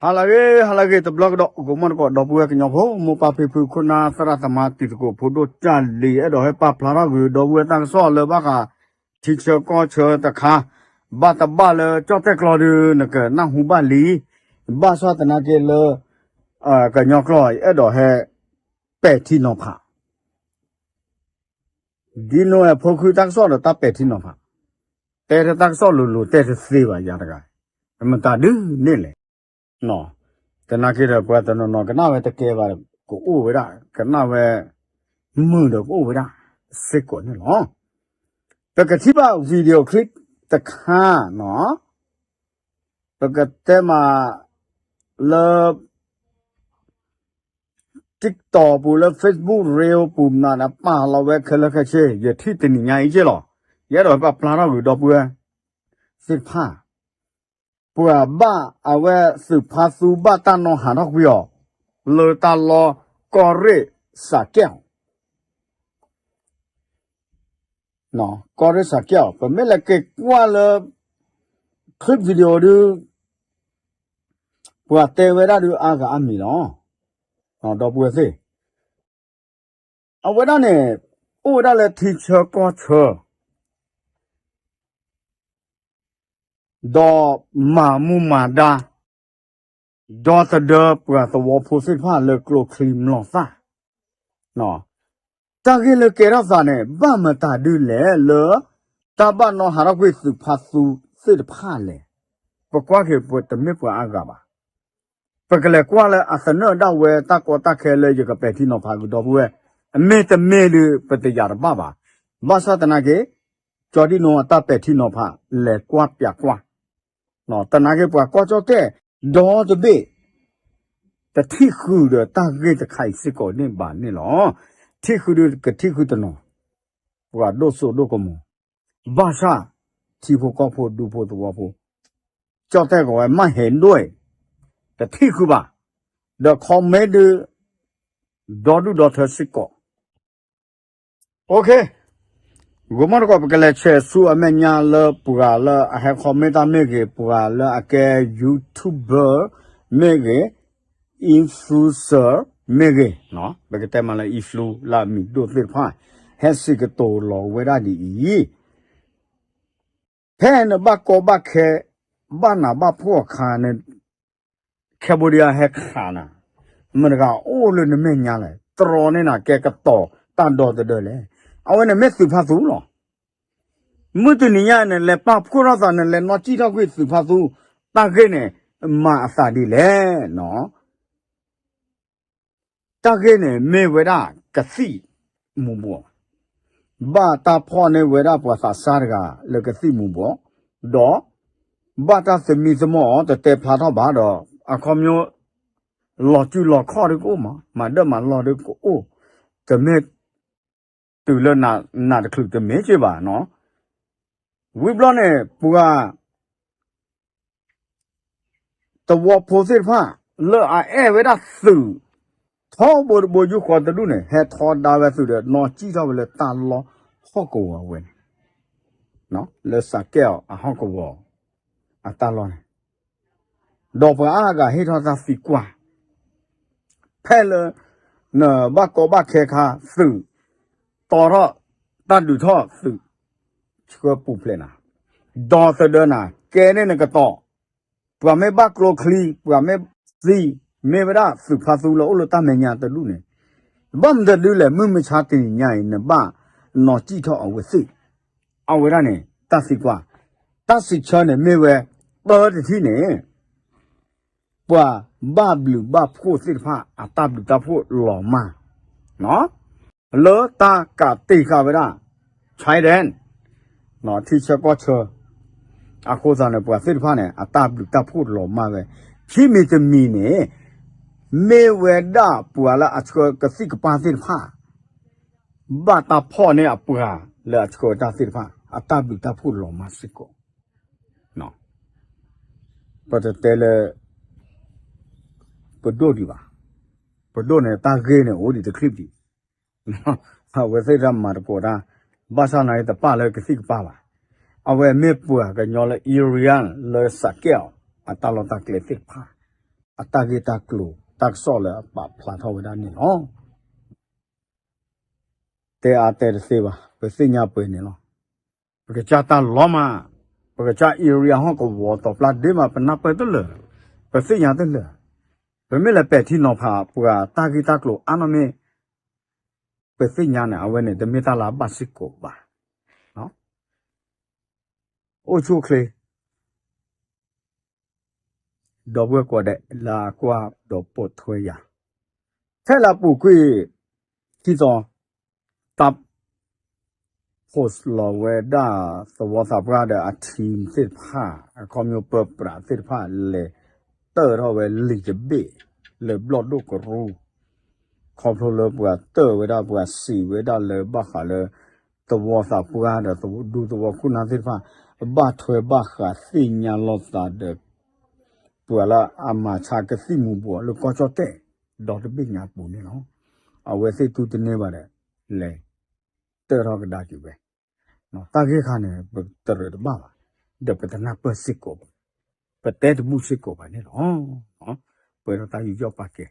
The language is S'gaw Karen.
ဟါလၢအဂ့ၤ ဟါလၢအဂ့ၤ တဘျီကဒီး ဂီၤမီၢ်တကိး ဒီပုၢ်ဝဲၢ်ကညီဖိ မိၢ်ပၢ်ဖံဖု ခိၣ်နၢ် သရၣ်သမါ တံၤသကိး ဖိဒိၣ် ကၢ်လံၤ အဲၣ်ဒိးဟဲပာ်ဖျါထီၣ်ကွံာ် ဒီပုၢ်ဝဲၢ်တၢ်ကစီၣ်လၢဘၣ်ဃး ထံဆၢကီၢ်ဆၢတခါ ဘၣ်တဘၣ်လၢကၠီၣ်တဲၣ်ကျီဒု နကနၢ်ဟူဘၣ်လံ, ဘၣ်ဆၣ်သနာ်က့လၢ ကညီကျိာ် အဲၣ်ဒိးဟဲ ပဲာ်ထံနီၤဖး ဒ်နိဝဲဖိခွါတၢ်ကစီၣ်ဒီးတၢ်ပဲာ်ထံနီၤဖး, တဲတၢ်ကစီၣ်လိၤလိၤတဲတသ့ဘၣ်ယၤတဂၤ, မတၤဒုန့ၣ်လဲၣ်, သနာ်က့ဒီးပှၤတနီၤနီၤကနၣ်ဝဲတကဲဘၣ် ကအိၣ်ဝဲဒၣ် ကနၣ်ဝဲ မုာ်ဒီးကအိၣ်ဝဲဒၣ် စ့ၢ်ကီးန့ၣ်လီၤ. ပကထံၣ်ဘၣ် video clip တခါနီၤ, ပကတဲမး လၢ TikTok ပူၤလၢ Facebook Reel ပူၤမနုၤဒီး ပာ်လီၤဝဲခဲလၢာ်ခဲဆ့ ယထံၣ်တနံၤညါအံၤက့ၢ်လီၤ. ယအဲၣ်ဒိးပာ်ဖျါထီၣ်ကွံာ်ဒီပုၢ်ဝဲၢ်သ့ၣ်တဖၣ်, ပှၤဘၣ်အဝဲသုးဖါသူဘၣ်တၢ်နီၣ်ဟးထီၣ်ကွံာ်အီၤ လၢတၢ်လီၢ်ကီၢ်ရ့ၣ်စးကဲၣ်အီၤ ကီၢ်ရ့ၣ်စးကဲၣ်အီၤ ပမ့ၢ်လဲၤက့ၤကွၢ်လၢ clip video ဒု ပှၤတဲဝဲဒၣ်ဒုအါဂၤအါမံၤလီၤ. ဒီပုၢ်ဝဲၢ်သ့ၣ်, အဝဲဒၣ်န့ၣ် အိၣ်ဝဲဒၣ်လၢထံဆၢကီၢ်ဆၢ ဒီးမၤမူမၤဒါ, ဒီသဒၢပှၤသဝီဖိသ့ၣ်တဖၣ်လၢကျိချံမျိာ်သၣ်, တၢ်ဂ့ၢ်လၢကဲထီၣ်သးန့ၣ် ဘၣ်မတၤဒုလဲၣ်လၢ တၢ်ဘၣ်နီၣ်ဟးထီၣ်ကွံာ်သုးဖါသူသ့ၣ်တဖၣ်လဲၣ်. ပကွၢ်က့ၤပတမ့ၢ်ပှၤအါဂၤဘၣ်. ပကလဲၤကွၢ်လၢအသနၢၣ်ဒၣ်ဝဲတၢ်ကီတၢ်ခဲလၢယကပဲာ်ထံနီၤဖးကွံာ်ဒီပုၢ်ဝဲၢ်, မ့ၢ်တမ့ၢ်ဒုးပတယာ်တဘၣ်ဘၣ်. ဘၣ်ဆၣ်သနာ်က့ ကၠီဒံၣ်နိအတၢ်ပဲာ်ထံနီၤဖး လဲၤကွၢ်ပၠးကွၢ်, သနာ်က့ပှၤကီၢ်ကၠီၣ်တဲၣ် ဒီတဘ့ၣ် တထံၣ်ဃုာ်ဒီးတၢ်ဂ့ၢ်တခါအံၤစ့ၢ်ကီးန့ၣ်ဘၣ်န့ၣ်လီၤ. ထံၣ်ဃုာ်ဒုးကထံၣ်ဃုာ်တနီၤ, ပှၤဒိၣ်စိဒိၣ်ကမီၤ, ဘၣ်ဆၣ် ထံဖိကီၢ်ဖိဒူဖိသဝီဖိ ကၠီၣ်တဲၣ်ကီးဝဲမ့ၢ်ဟဲဒိၣ်အံၤ တထံၣ်ဃုာ်ဘၣ်, ဒီး comment ဒုး ဒီဒူၣ်ဒီထၢစ့ၢ်ကီး ဂီၤမီၢ်တကိး ပကလဲၤဆဲးဆူအမဲာ်ညါလၢပှၤလၢအဟဲ comment တၢ်မ့ၢ်ဂ့ၤ, ပှၤလၢအကဲ YouTuber မ့ၢ်ဂ့ၤ, influencer မ့ၢ်ဂ့ၤ, ပကတဲမးလၢ influ လၢအမံၤဒိၣ်သ့ၣ်တဖၣ် ဟဲစံးကတိၤလီၤဝဲဒၣ်ဒ်အံၤ, ဖဲနဘၣ်ကီဘၣ်ခဲ ဘၣ်နးဘၣ်ဖှီၣ်အခါန့ၣ် Cambodia ဟဲခးနၤ, မတၤတဂၤအိၣ်လၢနမဲာ်ညါလဲၣ်, တြီန့ၢ်နၤ ကဲကတီၤတၢ်ဒီသဒၢလဲၣ်. အဝဲန့ၣ်မ့ၢ်သုးဖါသူလီၤ. မုၢ်တနံၤညါနလဲၤပာ်ဖှိၣ်ထီၣ်သး နလဲၤနီၣ်စံၣ်ထီၣ်ကွံာ်သုးဖါသူ တၢ်ဂ့ၢ်န့ၣ် မၤအသးဒ်လဲၣ်နီၤ. တၢ်ဂ့ၢ်န့ၣ်မ့ၢ်ဝဲဒၣ်ကသံၣ်မူၤဘှီး, ဘၣ်တၢ်ဖီၣ်န့ၢ်ဝဲဒၣ်ပှၤသးစၢ်တဂၤလၢကသံၣ်မူၤဘှီး, ဒီး ဘၣ်တၢ်သမံသမိးအီၤ တတဲဖျါထီၣ်ဘၣ်ဒီး အခီပညီ လီၤစုလီၤခီၣ်ဒုကအိၣ်မး, မၤဒၢၣ်မၤလီၢ်ဒုကအိၣ်, တမ့ၢ် တုၤလၢနးတချုးတမ့ၢ်က့ဘၣ်နီၤ. ဝံၤဘျီန့ၣ် ပှၤ သဝီဖိသ့ၣ်တဖၣ် လၢအအဲၣ်ဝဲဒၣ်သုး ထီဘိတဘိယူၢ်ဃီတဒူၣ်န့ၣ် ဟဲထီဒါဝဲသုးဒီး နီၣ်စံၣ်ထီၣ်ဝဲလၢတၢ်လီၢ်ဟီၣ်ကဝီၤဝဲန့ၣ်, လၢစးကဲၣ်အီၤအဟီၣ်ကဝီၤ အတၢ်လီၢ်န့ၣ်, ဒီးပှၤအါဂၤဟ့ၣ်ထီၣ်တၢ်သံကွၢ် ဖဲလၢ နဘၣ်ကီဘၣ်ခဲခါသုး တီထီၣ် တၢ်ဒုးထီၣ်သုး ဆှၢပူၤဖျဲးနၤ, ဒီသဒၢနၤ ကဲန့ၢ်နကတီၢ်, ပှၤမ့ၢ်ဘၣ်ကျိချံ ပှၤမ့ၢ်သံ မ့ၢ်ဝဲဒၣ်သုးဖါသူလၢအိၣ်လၢတၢ်မဲာ်ညါတဒူၣ်န့ၣ်, ဘၣ်မတၤဒုလဲၣ် မုၢ်မဆါတနံၤညါအံၤ နဘၣ်နီၣ်စံၣ်ထီၣ်အဝဲသ့ၣ်, အဝဲဒၣ်န့ၣ် တၢ်သံကွၢ်, တၢ်စံးဆၢန့ၣ်မ့ၢ်ဝဲ ပၢတထံၣ်န့ၣ် ပှၤဘၣ်ဘျုးဘၣ်ဖှိၣ်သ့ၣ်တဖၣ် အတၢ်ဘျုးတၢ်ဖှိၣ်လီၤမၢ်, လၢတၢ်ကးတံာ်ဃာ်ဝဲဒၣ် China ထံဆၢကီၢ်ဆၢ, အဃိသတးန့ၣ် ပှၤသ့ၣ်တဖၣ်န့ၣ် အတၢ်ဘျုးတၢ်ဖှိၣ်လီၤမၢ်ဝဲ, ခံမံၤတမံၤန့ၣ် မ့ၢ်ဝဲဒၣ်ပှၤလၢအဆှၢကသံၣ်ကပၢ်သ့ၣ်တဖၣ် ဘၣ်တၢ်ဖီၣ်န့ၢ်အပှၤလၢအဆှၢတၢ်သ့ၣ်တဖၣ် အတၢ်ဘျုးတၢ်ဖှိၣ်လီၤမၢ်စ့ၢ်ကီး, ပတတဲလၢ ပဒိၣ်ဒံးဘၣ်, ပဒိၣ်န့ၣ် တၢ်ဂ့ၢ်န့ၣ် အိၣ်ဒံးတချံးဒံး, အဝဲသ့ၣ်တၢ်မၤသကိးတၢ်, ဘၣ်ဆၣ်နာ်က့တပာ်လၢကသံၣ်ကပၢ်ဘၣ်, အဝဲမ့ၢ်ပှၤကညီလၢ area လၢစးကဲၣ်အီၤ အတၢ်လီၢ်တၢ်ကျဲသ့ၣ်တဖၣ် အတၢ်ဂ့ၢ်တၢ်ကျိၤတၢ်ကစီၣ်လၢအပာ်ဖျါထီၣ်ဝဲဒၣ်န့ၣ်လီၤ. တဲအါတဲတသ့ဘၣ်, ပသ့ၣ်ညါပှဲၤန့ၣ်လီၤ. ပကစၢ်တၢ်လီၤမး, ပကစၢ် area ဟီၣ်ကဝီၤတီၤပျၢ်ဒ့မး ပနၢ်ပၢၢ်တလၢာ်, ပသ့ၣ်ညါတလၢာ်, ပမ့ၢ်လဲၤပဲာ်ထံနီၤဖးပှၤတၢ်ဂ့ၢ်တၢ်ကျိၤအါနီၢ်မ့ၢ် ပသ့ၣ်ညါန့ၣ် အဝဲန့ၣ် တမ့ၢ်တၢ်လၢအဘၣ်စ့ၢ်ကီးဘၣ်. အိၣ်ဆူၣ်အိၣ်ချ့ ဒီပုၢ်ဝဲၢ်ကိးဂၤဒဲး လၢအကွၢ်ဒီးပိာ်ထွဲယၤ, ထဲလၢအပူၤကွံာ် ထံၣ်သီ တၢ် post လီၤဝဲဒၣ်သဝီသးပှၢ်ဒီးအ team သ့ၣ်တဖၣ် အခီပညီပၢပြးသ့ၣ်တဖၣ် လဲၤတၢၢ်ထီၣ်ဝဲလံာ်တဘ့ၣ် လၢဘျီၣ်ဒိၣ်ကရူၢ်, ခီဖျိလၢပှၤတၢၢ်ဝဲဒၣ် ပှၤစံးဝဲဒၣ်လၢဘၣ်ဃးလၢ သဝီသးပှၢ်ဒီးဒူသဝီခိၣ်နၢ်သ့ၣ်တဖၣ် ဘၣ်ထွဲဘၣ်ဃးသ့ၣ်ညါလိာ်သးဒီး ပှၤလၢအမၤဆါကသံၣ်မူၤဘှီးလၢကီၢ်ကၠီၣ်တဲၣ် ဒီတဘ့ၣ်ညါအပူၤန့ၣ်လီၤ. အဝဲသ့ၣ်တူၢ်တန့ၢ်ဘၣ်ဒီး လဲၤတၢၢ်ထီၣ်ကဒါက့ၤဝဲ, တၢ်ဂ့ၢ်ခါန့ၣ် ပတရၢးတဘၣ်ဘၣ်, ဒီးပတနၢ်ပၢၢ်စ့ၢ်ကီးဘၣ်, ပတဲတဘူၣ်စ့ၢ်ကီးဘၣ်န့ၣ်လီၤ. ပှဲၤဒီးတၢ်ယူးယီၣ်ပာ်ကဲ,